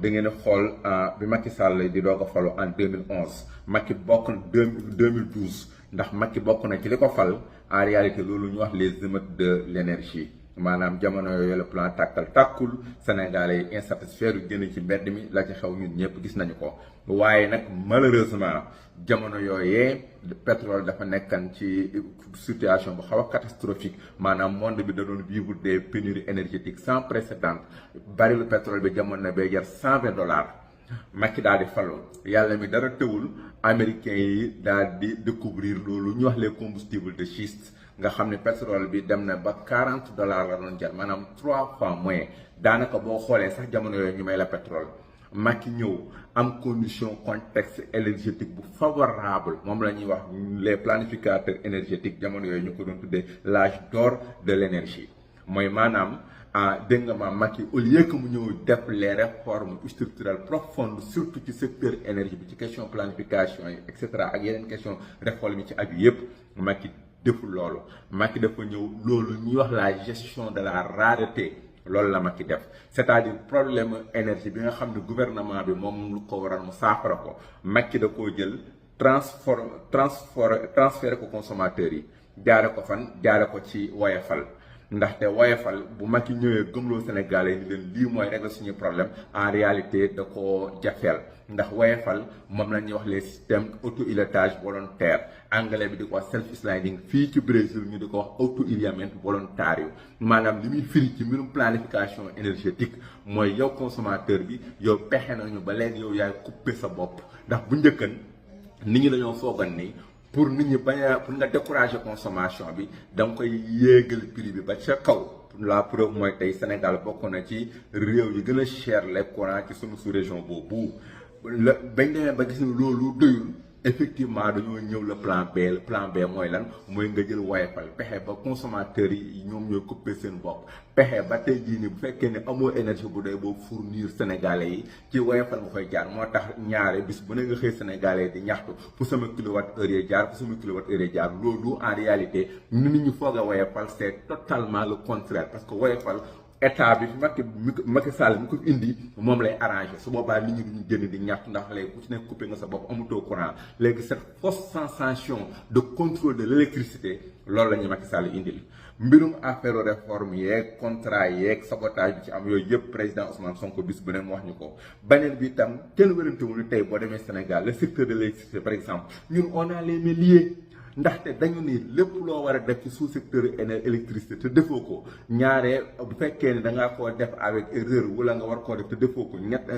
da ngeen a xool bi Macky Sall di doog a falu en 2011 Macky bokk na 2012 ndax Macky bokk na ci li ko fal en réalité loolu ñu wax les émeutes de l'énergie maanaam jamono yooyu le plan tàkkal tàkkul Sénégalais yi insatisfaits yu génn ci mbedd mi la ci xew ñun ñëpp gis nañu ko waaye nag malheureusement jamono yooyee pétrole dafa nekkan ci situation bu xaw a catastrophique maanaam monde bi da doon vivre des pénuries énergétiques sans précédent baril pétrole bi jamono bay jar $120 Macky daal di falu yàlla mi dara tëwul américains yi daal di découvrir loolu ñu wax les combustibles de schiste nga xam ne pétrole bi dem na ba $40 la doon jar maanaam 3 fois moins daanaka boo xoolee sax jamono yooyu ñu may la pétrole Macky ñëw am condition contexte énergétique bu favorable moom la ñuy wax les planificateurs énergétiques jamono yooyu ñu ko doon tuddee l'âge d'or de l'énergie mooy maanaam dégg nga ma Macky au lieu que mu ñëw def les réformes structurelles profondes surtout ci secteur énergie bi ci question planification yi et cetera ak yeneen question réforme yi ci aju yëpp Macky deful loolu Macky dafa ñëw loolu ñuy wax la gestion de la rareté loolu la Macky def c'est-à-dire problème énergie bi nga xam ne gouvernement bi moom lu ko waral mu saafara ko Macky da koo jël transféré ko consommateurs yi jaare ko fan jaare ko ci woyefal ndaxte woyefal bu Macky ñëwee gëmloo Sénégalais ni leen lii mooy régler suñu problème en réalité da koo jafeel ndax woyefal moom la ñuy wax les systèmes auto-iletage volontaire anglais bi di ko wax self-sliding fii ci Brésil ñu di ko wax auto-ileamento volontario maanaam li muy firi ci mbirum planification énergétique mooy yow consommateur bi yow pexe nañu ba léegi yow yaay couper sa bopp ndax bu njëkkan nit ñi dañoo foogan ni pour nit ñi bañ a pour nga décourager consommation bi da nga koy yéegal prix bi ba ca kaw la preuve mooy tey Sénégal bokk na ci réew yi gën a cher le courant ci sunu sous-région boobu la bañ demee ba gis ni loolu doyul effectivement dañoo ñëw le plan B mooy lan mooy nga jël woyefal pexe ba consommateurs yi ñoom ñooy couper seen bopp pexe ba tey jii nii bu fekkee ne amoo énergie bu doy boobu fournir Sénégalais yi ci woyefal nga koy jaar moo tax ñaare bis bu ne nga xëy Sénégalais di ñaxtu fu sama kilowatt heure yi jaar fu sama kilowatt heure yi jaar loolu en réalité nit ñi foog a woyefal c'est totalement le contraire parce que woyefal état bi Macky Sall mi ko indi moom lay arrangé su boobaa nit ñi duñu génn di ñaxtu ndax léegi ku ci nekk coupé nga sa bopp amutoo courant léegi cette fausse sensation de contrôle de l'électricité loolu la ñuy Macky Sall indil mbirum affaire réforme yeeg contrat yeeg sabotage bi ci am yooyu yëpp président Ousmane Sonko bis bu ne mu wax ñu ko beneen bi itam kenn wérantewul ni tey boo demee Sénégal le secteur de l'électricité par exemple ñun on a les mains liées ndaxte dañu ni lépp loo war a def ci sous-secteur électricité te defoo ko ñaare bu fekkee ne da ngaa koo def avec erreur wala nga war koo def te defoo ko